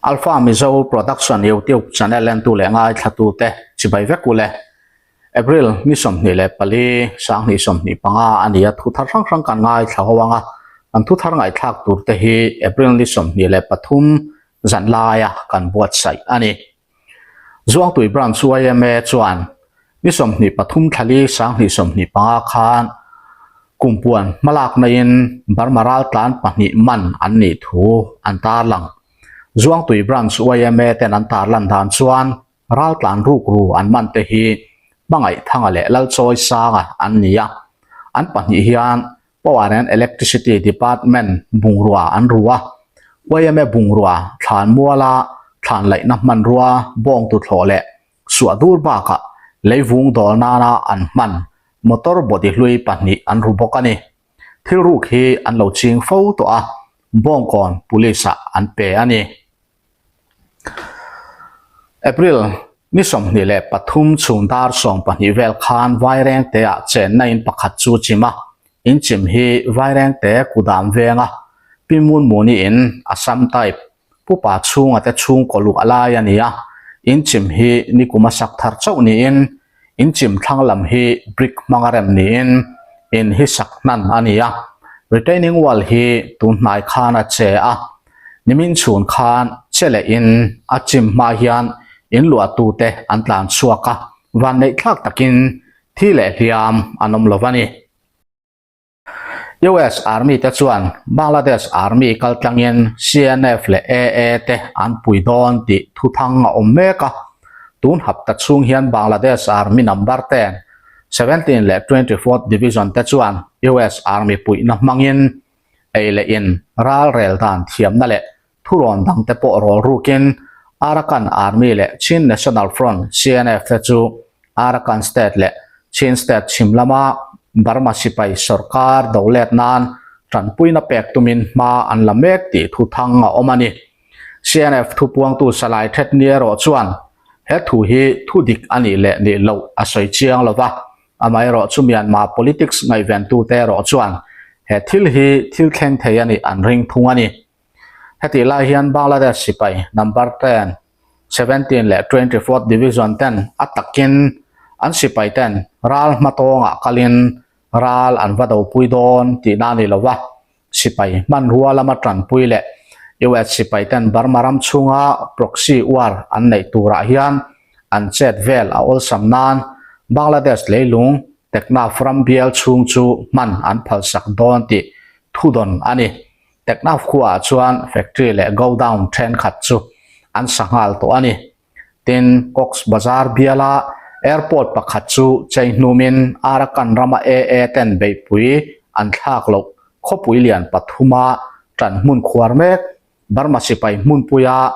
Alpha Mizo Production YouTube channel entu leh ngaithlatute chibai vek ule. April ni 24 2025 a ni a, thu thar hrang hrang kan ngaithla ho ang a, kan thu thar ngaihthlak tur te hi April ni 23 zan laia kan buatsaih a ni. Zuangtui Branch yma chuan ni 23 thlali 2025 khan kumpuan hmalakna in Burma raltlan pahnih man an nih thu an tarlang. Zuangtui Branch yma ten an tarlan dan chuan raltlan rukru an man te hi Hmangaihthanga leh Lalchawisanga an ni a, an pahnih hian Power and Electricity Department bungrua an ru a, yma bungrua thlan muala thlan laihna hmanrua bawngtu thlawh leh suah dur bakah leivung dawl nana an hman motor body hlui pahnih an ru bawk a ni. Thil ruk hi an lo ching fo tawh a, Bawngkawn Police ah an pe a ni. April ni 23 chhung dar 12 vel khan Vairengte ah chenna in pakhat chu chim a, in chim hi Vairengte kudam venga Pi Munmuni in Assam type pupa chhunga te chhungkaw luh a lai a ni a, in chim hi nikuma sak thar chauh niin In chim thlang lam hi brick hmanga rem niin in hi sak hnan a ni a, retaining wall hi tun hnai khan a che a, nimin chhun khan che leh in a chim hma hian in luahtute an tlan chhuak a, vanneih thlak takin thi leh hliam an awm lo a ni. US Army te chuan Bangladesh Army kaltlangin CNF leh AA te an pui dawn tih thuthang a awm mek a. Tun hapta chhung hian Bangladesh Army number ten, 17 leh 24th Division te chuan US Army puihna hmangin ei leh in ral rel dan thiamna leh Thurawn dangte pawh rawl rukin Arakan Army leh Chin National Front, CNF, te chu Arakan State leh Chin State chhim lama Burma sipai sawrkar do let nan tanpuina pek tumin hma an la mek tih thu thang a awm a ni. CNF thupuangtu Salai Thet Ni erawh chuan he thu hi thu dik a nih leh nih loh a sawi chiang lo va, amaherawh chu Myanmar politics ngaihventute erawh chuan he thil hi thil thleng thei a nih an ring thung a ni. Hetih lai hian Bangladesh sipai number 10, 17 leh 24th Division ten a takin an sipai ten ral hmatawngah kalin ral an va dopui dawn tihna a ni lo va, sipai hmanrua lama tanpui leh US sipai ten Burma ram chhunga proxy war an neih turah hian an chet vel a awlsam nan Bangladesh leilung Teknaf ram bial chhung chu hman an phalsak dawn tih thudawn a ni. Teknaf khuaah chuan factory leh godown thenkhat chu an sa nghal tawh a ni. Tin, Cox's Bazar biala airport pakhat chu chei hnumin Arakan rama AA ten beihpui an thlak loh khawpui lian pathuma tan hmun khuar mek Burma sipai hmunpuia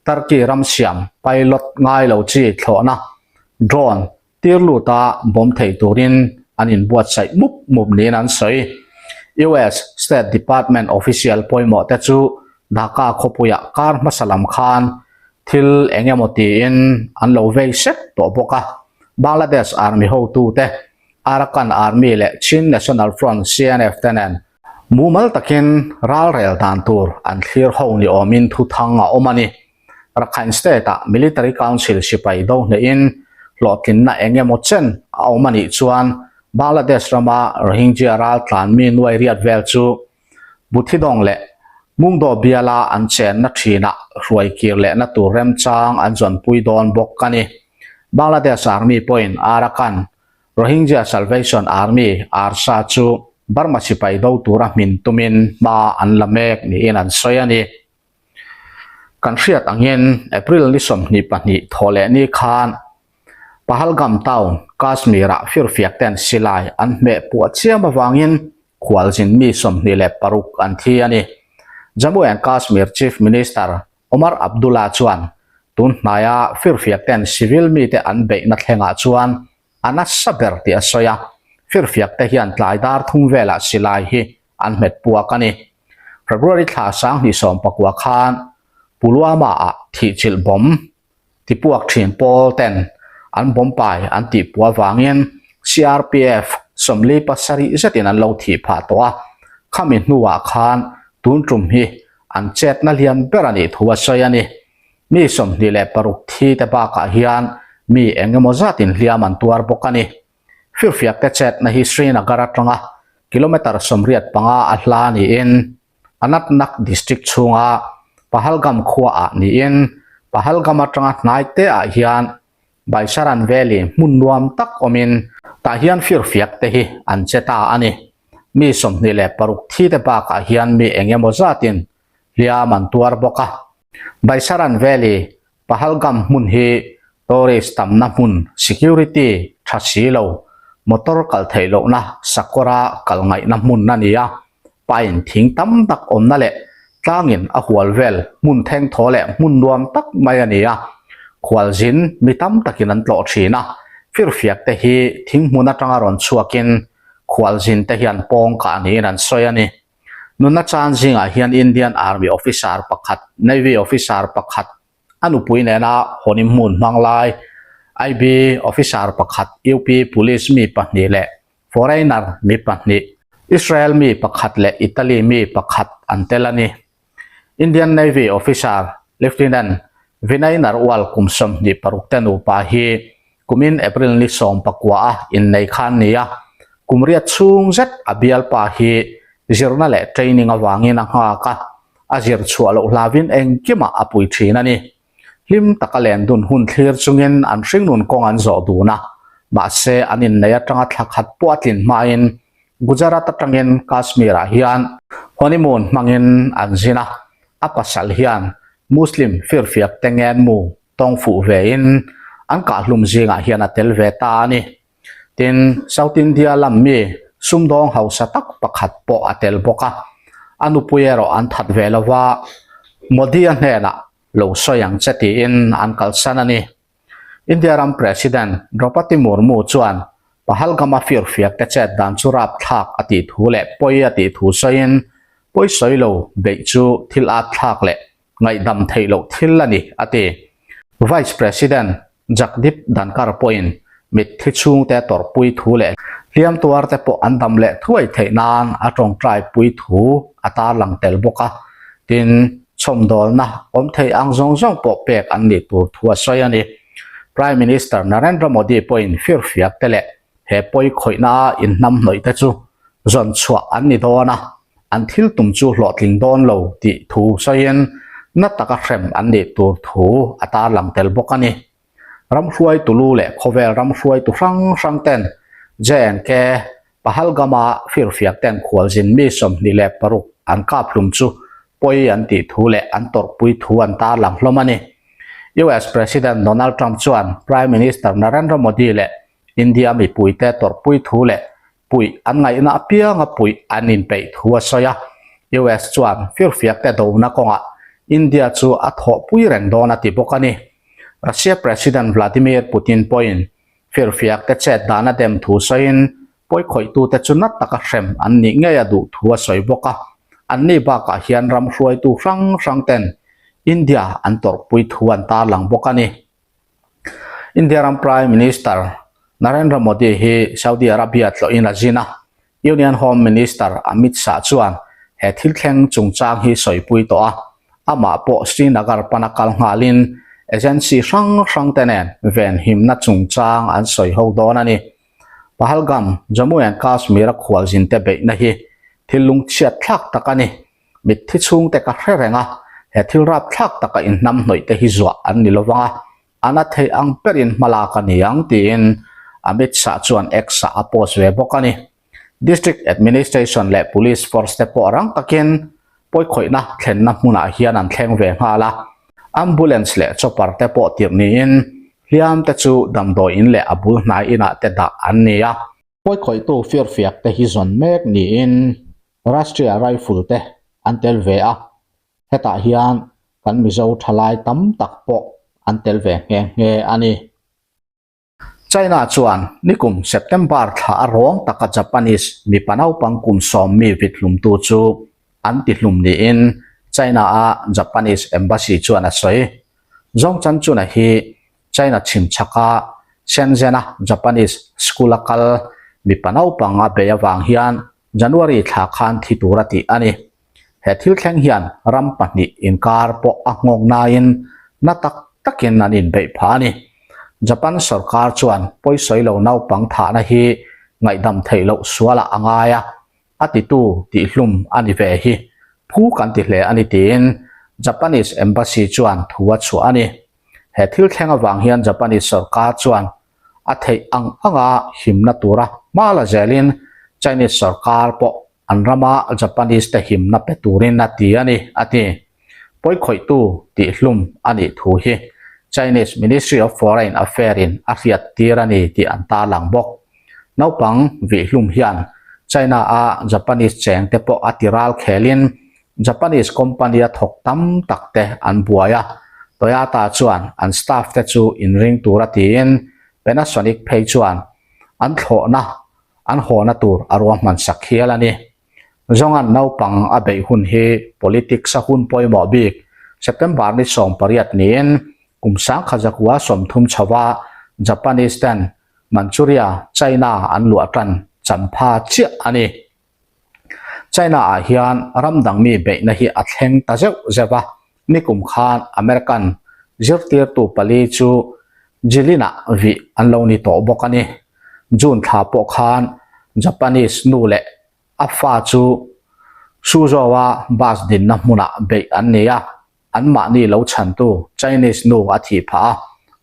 Turkey ram siam pilot ngai lo chi thlawhna drone Tir luta bawm thei turin an inbuatsaih mup mup niin an sawi. US State Department official pawimawh te chu Dhaka khawpuiah kar hmasa lam khan thil eng emaw tiin an lo vei sek tawh bawk a. Bangladesh Army hotute, Arakan Army leh Chin National Front, CNF, te nen mumal takin ralrel dan tur an thlir ho ni awmin thuthang a awm a ni. Rakhine State-ah Military Council sipai do hnehin hlawhtlinna eng emaw chen a awm a nih chuan Bangladesh rama Rohingya raltlan mi nuai riat vel chu Buthidong leh Mungdaw biala an chenna thinah hruai kir lehna tur remchang an zawnpui dawn bawk a ni. Bangladesh Army pawhin Arakan Rohingya Salvation Army, ARSA, chu Burma sipai do tura hmin tumin hma an la mek niin an sawi a ni. Kan hriat angin April ni 22 thaw leh ni khan Pahalgam town, Kashmir-ah firfiak ten silai an hmeh puah chiam avangin khualzin mi 26 an thi a ni. Jammu and Kashmir Chief Minister Omar Abdullah chuan tun hnaia firfiak ten civil mite an beihna thlengah chuan a nasa ber tih a sawi a, firfiak te hian tlai dar thum velah silai hi an hmet puak a ni. February thla 2019 khan Pulwama ah thihchilh bomb tipuak thin pawl ten an bomb pai an tihpuah avangin CRPF 47 zetin an lo thih phah tawh a, khami hnuah khan tun tum hi an chetna lian ber a nih thu a sawi a ni. Mi 26 thi te bakah hian mi eng emaw zatin hliam an tuar bawk a ni. Firfiak te chetna hi Srinagar atanga kilometre 85 a hla niin Anantnag district chhunga Pahalgam khuaah niin Pahalgam atanga hnai te ah hian Baisaran Valley hmun nuam tak awmin tah hian firfiak te hi an che ta a ni. Mi 26 thi te bakah hian mi eng emaw zatin hliam an tuar bawk a. Baisaran Valley Pahalgam hmun hi tourist tamna hmun security tha si lo, motor kal theih lohna sakawra kal ngaihna hmun a ni a. Pine thing tam tak awmna leh tlangin a hual vel hmun thengthaw leh hmun nuam tak mai a ni a. Khualzin mi tam takin an tlawh thin a, firfiak te hi thing hmun atanga rawn chhuakin khualzin te hian pawng kah niin an sawi a ni. Nunna chan zingah hian Indian Army officer pakhat, Navy officer pakhat, a nupui nena honeymoon hmang lai, IB officer pakhat, UP Police mi pahnih leh foreigner mi pahnih, Israel mi pakhat leh Italy mi pakhat an tel a ni. Indian Navy officer Lieutenant Vinay Narwal kum 26 te nupa hi Kumin April ni 19 a innei khan ni a, kum riat chhung zet a bialpa hi zirna leh training avangin a nghak a, a zir chhuah loh hlavin engkimah a pui thin a ni. Hlim taka len dun hun thlir chungin an hringnun kawng an zawh dun a, mahse an innei atanga thla khat pawh a tlin hmain Gujarat atangin Kashmir-ah hian honeymoon hmangin an zin a, a pasal hian Muslim firfiak te ngenmu tawng fuh vein an kahhlum zingah hian a tel ve ta a ni. Tin, South India lam mi sumdawng hausa tak pakhat pawh a tel bawk a, a nupui erawh an that ve lo va, Modi-a hnenah lo sawi ang che tiin an kalsan a ni. India ram President Draupadi Murmu chuan Pahalgam-a firfiak te chet dan chu rapthlak a tih thu leh pawi a tih thu sawiin, pawi sawi lo beih chu thil at thlak leh ngaihdam theih loh thil a ni, a ti. Vice President Jagdeep Dhankhar pawhin mitthi chhungte tawrhpui thu leh hliam tuarte pawh an dam leh thuai theih nan a tawngtai pui thu a tarlang tel bawk a, tin, chhawmdawlna awm thei ang zawng zawng pawh pek an nih tur thu a sawi a ni. Prime Minister Narendra Modi pawhin firfiak te leh he pawi khawihna a inhnamhnawih te chu zawn chhuah an ni dawn a, an thil tum chu hlawhtling dawn lo tih thu sawiin na taka hrem an nih tur thu a tarlang tel bawk a ni. Ram hruaitu lu leh khawvel ram hruaitu hrang hrang ten J&K Pahalgam-a firfiak ten khualzin mi 26 an kap hlum chu pawi an tih thu leh an tawrhpui thu an tarlang hlawm a ni. US President Donald Trump chuan Prime Minister Narendra Modi leh India mipuite tawrhpui thu leh puih an ngaihna apianga puih an inpeih thu a sawi a, US chuan firfiak te dona kawngah India chu a thawhpui reng dawn a ti bawk a ni. Russia President Vladimir Putin pawhin firfiak te chet dan a dem thu sawiin pawikhawihtute chu na taka hrem an nih ngei a duh thu a sawi bawk a, anni bakah hian ram hruaitu hrang hrang ten India an tawrhpui thu an tarlang bawk a ni. India ram Prime Minister Narendra Modi hi Saudi Arabia tlawhin a zin a, Union Home Minister Amit Shah chuan he thil thleng chungchang hi sawipui tawh a, amah pawh Srinagar pana kal nghalin agency hrang hrang te nen venhimna chungchang an sawi ho dawn a ni. Pahalgam, Jammu and Kashmir a khualzin te beihna hi thil lungchhiat thlak tak a ni. Mitthi chhungte ka hre reng a, he thil rapthlak taka inhnamhnawih te hi zuah an ni lovang a, a na thei ang berin hmalak a ni ang tiin Amit Shah chuan X-ah a post ve bawk a ni. District Administration leh Police Force te pawh rang takin pawikhawihna thlenna hmunah hian an thleng ve nghal a, Ambulance leh chopper te pawh tirh niin hliam te chu damdawi in leh a bul hnai inah te dah an ni a. Pawikhawihtu firfiak te hi zawn mek niin Rashtriya Rifle te an tel ve a, hetah hian kan Mizo thalai tam tak pawh an tel ve nghe nghe a ni. China chuan nikum September thla a rawng taka Japanese mipa naupang kum 10 mi vit hlumtu chu an ti hlum niin China-a Japanese Embassy chuan a sawi. Zhong Chanchuna hi China chhim chhaka Shenzhen-a Japanese school-a kal mipa naupang a bei avang hian January thla khan thi tur a tih a ni. He thil thleng hian ram pahnih inkar pawh a nghawk nain na tak takin an inbeih phah a ni. Japan sorkar chuan pawisawi lo naupang thahna hi ngaihdam theih loh sualah a ngai a, a titu tihhlum a ni ve hi phu kan ti hle a ni tiin Japanese Embassy chuan thu a chhuah a ni. He thil thleng avang hian Japanese sorkar chuan a theih ang anga himna tura hma la zelin Chinese sorkar pawh an rama Japanese te himna pe turin a ti a ni, a ti. Pawikhawihtu tihhlum a nih thu hi Chinese Ministry of Foreign Affair in a hriat tir a ni tih an tarlang bawk. Naupang vihhlum hian China a Japanese cheng te pawh a ti ral khelin Japanese company a thawk tam tak te an buai a, Toyota chuan an staff te chu inring tura tiin Panasonic phei chuan an thlawhna an hawna tur a ruahman sak hial a ni. Zawngan naupang a beih hun hi politics a hun pawimawh bik September ni 18 niin kum 1930 chhova Japanese ten Manchuria, China an luah tan champha chiah a ni. China ah hian ram dang mi beihna hi a thleng ta zeuh zeuh a, nikum khan American zirtirtu pali chu Jilin-ah vih an lo ni tawh bawk a ni. June thla pawh khan Japanese nu leh a fa chu Suzhou-a bus dinna hmunah beih an ni a, Anmahni lo chhantu Chinese nu a thih phah a,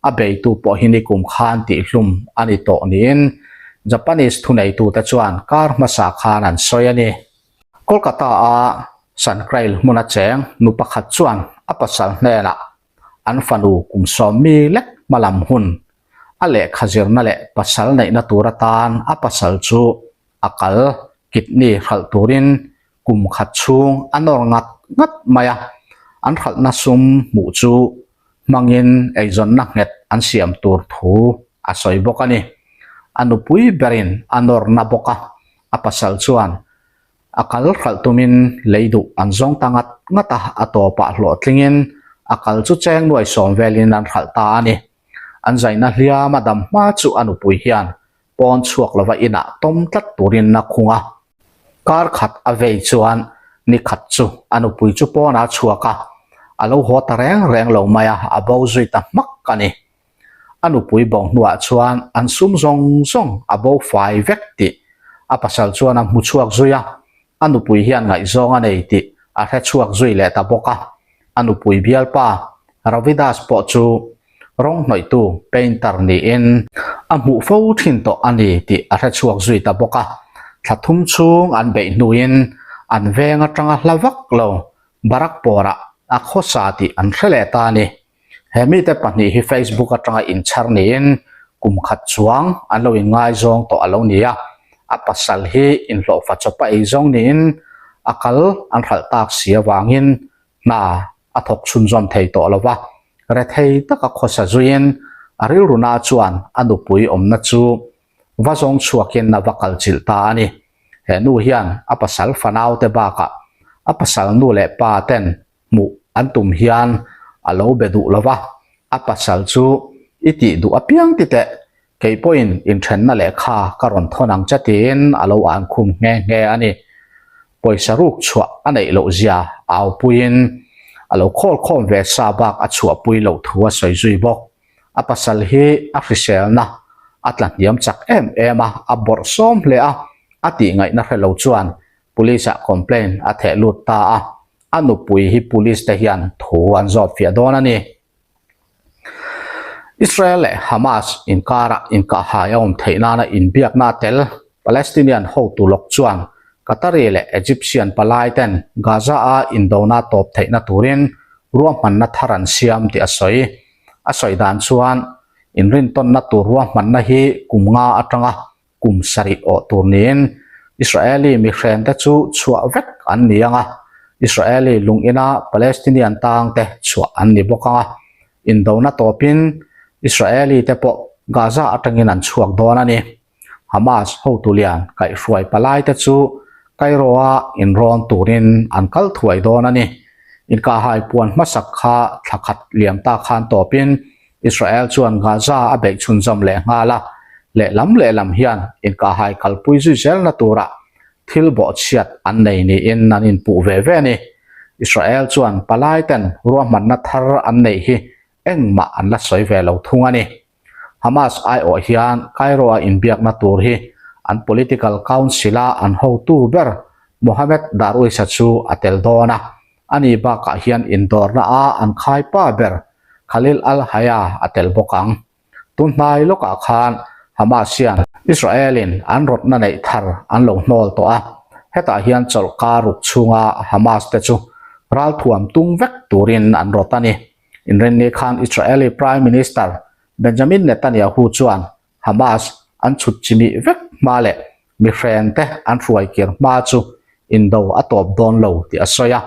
a beitu pawh hi nikum khan tihhlum a ni tawh niin Japanese thuneitute chuan kar hmasa khan an sawi a ni. Kolkata-a Sankrail hmuna cheng nu pakhat chuan a pasal hnenah an fanu kum sawmmi lek hmalam hun a lehkha zirna leh pasal neihna tur atan a pasal chu a kal kidney hralh turin kum khat chhung a nawr ngat ngat mai a, an hralhna sum hmuh chu hmangin eizawnna nghet an siam tur thu a sawi bawk a ni. A nupui berin a nawrna bawk a, a pasal chuan a kal hralh tumin lei duh an zawng ta ngat ngat a, a tawpah hlawhtlingin a kal chu cheng nuai sawm velin an hralh ta a ni. An zaina hliam a dam hma chu a nupui hian pawn chhuak lova inah tawm tlat turin a khung a. Kar khat a vei chuan ni khat chu a nupui chu pawnah a chhuak a, a lo haw ta reng reng lo mai a, a bo zui ta hmak a ni. A nupui bo hnuah chuan an sum zawng zawng a bo fai vek tih a pasal chuan a hmu chhuak zui a, a nupui hian ngaihzawng a nei tih a hre chhuak zui leh ta bawk a. A nupui bialpa Ravidas pawh chu rawng hnawihtu painter niin a hmuh fo thin tawh a ni tih a hre chhuak zui ta bawk a. Thla thum chhung an beih hnuin an veng atanga hla vak lo Barakpur-ah a khawsa tih an hre leh ta a ni. He mite pahnih hi Facebook atanga inchhar niin kum khat chuang an lo inngaizawng tawh a lo ni a. A pasal hi inhlawhfa chawpa eizawng niin a kal an hralh tak si avangin hna a thawk chhunzawm thei tawh lo va, rethei taka khawsa zuiin a rilruna chuan a nupui awmna chu va zawng chhuakin a va kal chilh ta a ni. He nu hian a pasal fanaute bakah a pasal nu leh pa ten hmuh an tum hian a lo be duh lo va, a pasal chu i tih duh apiang ti teh, kei pawhin inthenna lehkha ka rawn thawn ang che tiin a lo an khum nghe nghe a ni. Pawisa ruk chhuah a neih loh zia au puiin a lo khawl khawm ve sa bak a chhuahpui loh thu a sawi zui bawk. A pasal hi a hriselna a tla hniam chak em em a, a bawrh sawm hle a, a tihngaihna hre lo chuan Police ah complaint a theh lut ta a, a nupui hi police te hian thu an zawt fiah dawn a ni. Israel leh Hamas inkarah inkahhai a awm theih nana inbiakna a tel. Palestinian hotu lawk chuan Qatari leh Egyptian palai ten Gaza-a indona tawp theihna turin ruahmanna thar an siam tih a sawi. A sawi dan chuan inrintawnna tur ruahmanna hi kum nga atanga kum sarih awh tur niin Israeli mihrente chu chhuah vek an ni ang a, Israeli lung ina Palestinian tangte chhuah an ni bawk ang a, indona tawpin Israeli te pawh Gaza atangin an chhuak dawn a ni. Hamas hotu lian kaihhruai palaite chu Cairo-a inrawn turin an kal thuai dawn a ni. Inkahhai puan hmasak kha thla khat liam ta khan tawpin Israel chuan Gaza a beih chhunzawm leh nghal a, lehlam lehlam hian inkahhai kalpui zui zelna turah thil bawhchhiat an nei niin an inpuh ve ve a ni. Israel chuan palaiten ruahmanna thar an neih hi engmah an la sawi ve lo thung a ni. Hamas aiawh hian Cairo-a inbiakna tur hi an political council-a an hotu ber Mohammed Darwish-a chu a tel dawn a, ani bakah hian indawrna-a an khaipa ber Khalil al-Hayya a tel bawk ang. Tun hnai lawkah khan Hamas hian Israel-in an rawtna neih thar an lo hnawl tawh a, hetah hian chawlhkar ruk chhunga Hamas te chu ralthuam tung vek turin an rawt a ni. Inrinni khan Israeli Prime Minister Benjamin Netanyahu chuan Hamas an chhut chimih vek hma leh mihrente an hruaikir hma chu indo a tawp dawn lo tih a sawi a.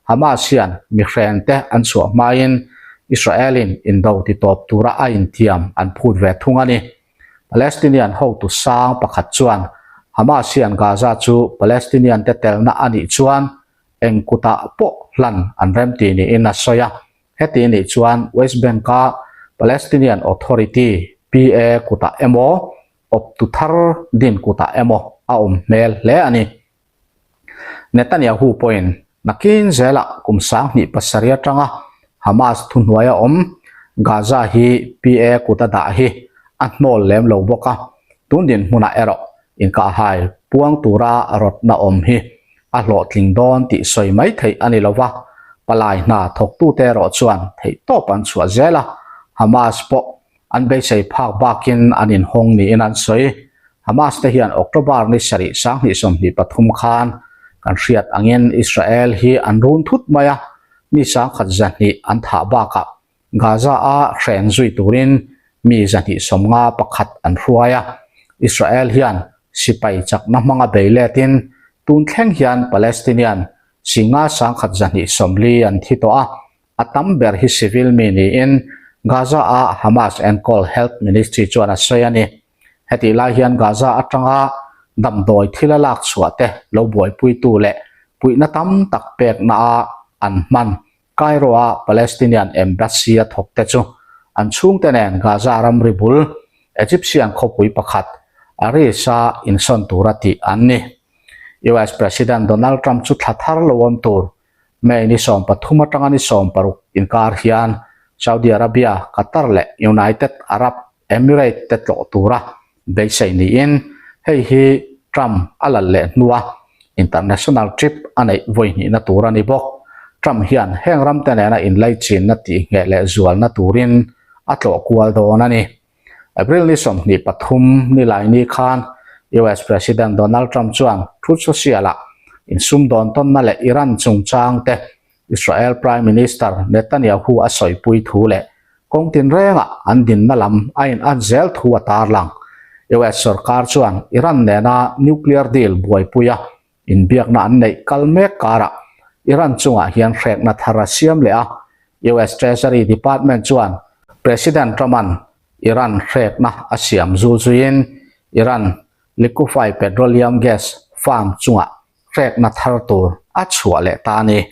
Hamas hian mihrente an chhuah hmain Israel-in indo ti tawp tura a intiam an phut ve thung a ni. Palestinian hotu sang pakhat chuan Hamas hian Gaza chu Palestinian-te telna a nih chuan eng kutah pawh hlan an remti niin a sawi a. Heti nih chuan West Bank-a Palestinian Authority, PA, kutah emaw, awptu thar din kutah emaw a awm hmel hle a ni. Netanyahu pawhin nakin zelah kum 2007 atanga Hamas thuhnuaia awm Gaza hi PA kuta dah hi a hnawl lem lo bawk a, tun dinhmunah erawh inkahhai puang tura rawtna awm hi a hlawhtling dawn tih sawi mai theih a ni lo va, palai hna thawktute erawh chuan theihtawp an chhuah zel a, Hamas pawh an beisei phak bakin an inhawng niin an sawi. Hamas te hian October ni sarih 2023 khan kan hriat angin Israel hi an run thut mai a, mi 1,200 an thah bakah Gaza-a hren zui turin mi 251 an hruai a, Israel hian sipai chakna hmanga bei letin tun thleng hian Palestinian singa 1,240 an thi tawh a, a tam ber hi civil mi niin Gaza-a Hamas enkawl Health Ministry chuan a sawi a ni. Hetih lai hian Gaza atanga damdawi thil a lak chhuah te lo buaipuitu leh puihna tam tak pekna-a an hman Cairo-a Palestinian Embassy a thawk te chu an chhungte nen Gaza ramri bul Egyptian khawpui pakhat Arish-a insawn tura tih an ni. US President Donald Trump chu thla thar lo awm tur May ni 13 atanga ni 16 inkar hian Saudi Arabia, Qatar leh United Arab Emirates te tlawh tura beisei niin hei hi Trump a lal leh hnua international trip a neih vawi hnihna tur a ni bawk. Trump hian heng ramte nena inlaichinna tihngheh leh zualna turin a tlawh kual dawn a ni. April ni 23 nilaini khan US President Donald Trump chuan Truth Social-ah insumdawn tawnna leh Iran chungchang te Israel Prime Minister Netanyahu a sawipui thu leh kawng tinrengah an dinna lam a inat zel thu a tarlang. US sorkar chuan Iran nena nuclear deal buaipuia inbiakna an neih kal mek karah Iran chungah hian hrekna thar a siam leh a. US Treasury Department chuan President Trump-a'n Iran hrekna a siam zul zuiin Iran liquefied petroleum gas farm chungah hrekna thar tur a chhuah leh ta a ni.